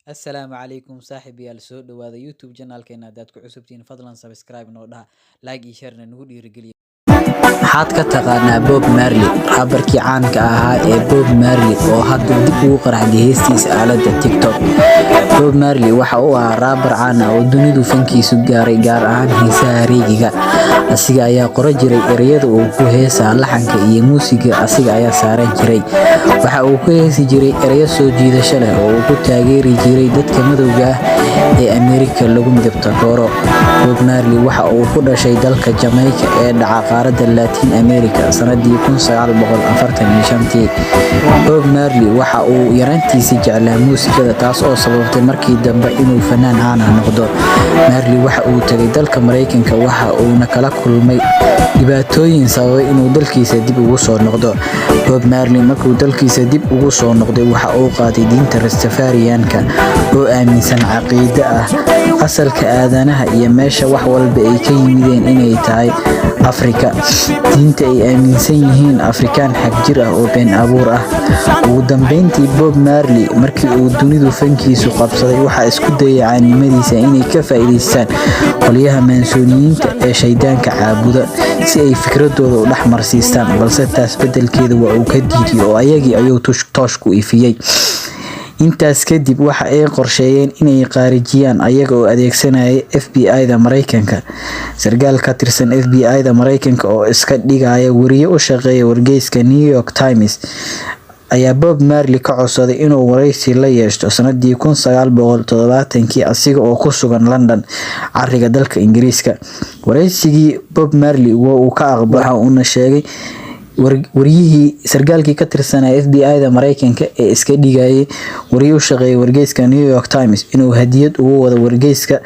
Assalaamu calaykum saaxiibayaal, soo dhawaada YouTube channelkeena. Haddaad ku cusubtihiin, fadlan subscribe noo dhaha, like iyo share na nagu dhiirigeliya. Maxaad ka taqaanaa Bob Marley? Rapper-kii caanka ahaa ee Bob Marley oo hadda dib ugu qaraxday heestiisa aaladda TikTok. Bob Marley waxa uu ahaa rapper caan ah oo dunidu fankiisu gaaray, gaar ahaan heesaha reggae-ga. Asiga ayaa qoran jiray ereyada uu ku heesaa, laxanka iyo muusiga asiga ayaa saaran jiray. Waxa uu ku heesi jiray ereyo soo jiidasho leh oo uu ku taageeri jiray dadka madowga ah ee Ameerika lagu midab takooro. Bob Marley waxa uu ku dhashay dalka Jamaica ee dhaca qaaradda Latin America sanadii 1945. Bob Marley waxa uu yaraantiisii jeclaa muusikada, taas oo sababtay markii dambe inuu fanaan caan ah noqdo. Marley waxa uu tagay dalka Mareykanka, waxa uuna kala kulmay dhibaatooyin sababay inuu dalkiisa dib ugu soo noqdo. Bob Marley markuu dalkiisa dib ugu soo noqday, waxa uu qaatay diinta Rastafarian-ka oo aaminsan caqiido ah asalka aadanaha iyo meesha wax walba ay ka yimideen inay tahay Afrika. Diinta ay aaminsan yihiin Afrikaan xagjir ah oo been abuur ah. Ugu dambeyntii, Bob Marley markii uu dunidu fankiisu qabsaday, waxaa isku dayay caannimadiisa inay ka faa'iidaystaan qolyaha Maansooniyiinta ee shaydaanka caabuda si ay fikradooda u dhex marsiistaan, balse taas beddelkeeda waa uu ka diiday oo ayagii ayuu toosh ku ifiyay. Intaas kadib waxa ay qorsheeyeen inay khaarijiyaan ayaga oo adeegsanaya FBI-da Mareykanka. Sarkaal ka tirsan FBI-da Mareykanka oo iska dhigaya wariye u shaqeeya wargeyska New York Times ayaa Bob Marley ka codsaday inuu wareysi la yeesho sanadii 1970 asiga oo ku sugan London, cariga dalka Ingiriiska. Wareysigii Bob Marley waa uu ka aqbalay, waxa uuna sheegay waryihii sargaalkii ka tirsanaa FBI-da Mareykanka ee iska dhigayay wariye u shaqeeya wargeyska New York Times inuu hadiyad ugu wado wargeyska,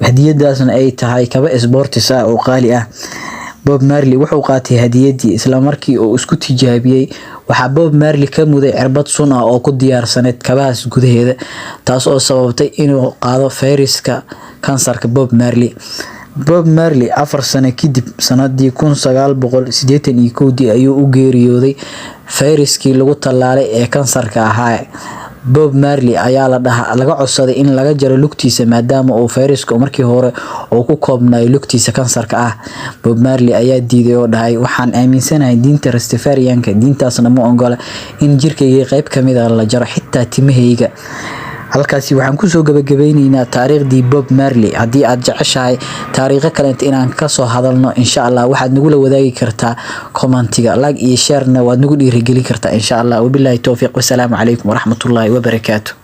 hadiyadaasna ay tahay kaba sports ah oo qaali ah. Bob Marley wuxuu qaatay hadiyadii, isla markii uu isku tijaabiyey waxaa Bob Marley ka muday cirbad sun ah oo ku diyaarsaneyd kabahaas gudaheeda, taas oo sababtay inuu qaado fayraska kansarka Bob Marley. Bob Marley 4 sano kadib, sanadii 1981-dii, ayuu u geeriyooday fayraskii lagu tallaalay ee kansarka ahaa. Bob Marley ayaa la dhaha laga codsaday in laga jaro lugtiisa, maadaama uu fayraska markii hore uu ku koobnayo lugtiisa kansarka ah. Bob Marley ayaa diiday oo dhahay, "Waxaan aaminsanahay diinta Rastafarianka, diintaasna ma ogola in jirkayga qayb kamid ah la jaro, xitaa timahayga." Halkaasi waxaan kusoo gabagabeyneynaa taariikhdii Bob Marley. Haddii aad jeceshahay taariikho kaleenta inaan kasoo hadalno, insha Allah waxaad nagula wadaagi kartaa comment-iga, like iyo share-na waad nagu dhiirigelin kartaa, insha Allah. Wabilaahi towfiiq, wasalaamu calaykum waraxmatullaahi wabarakaatu.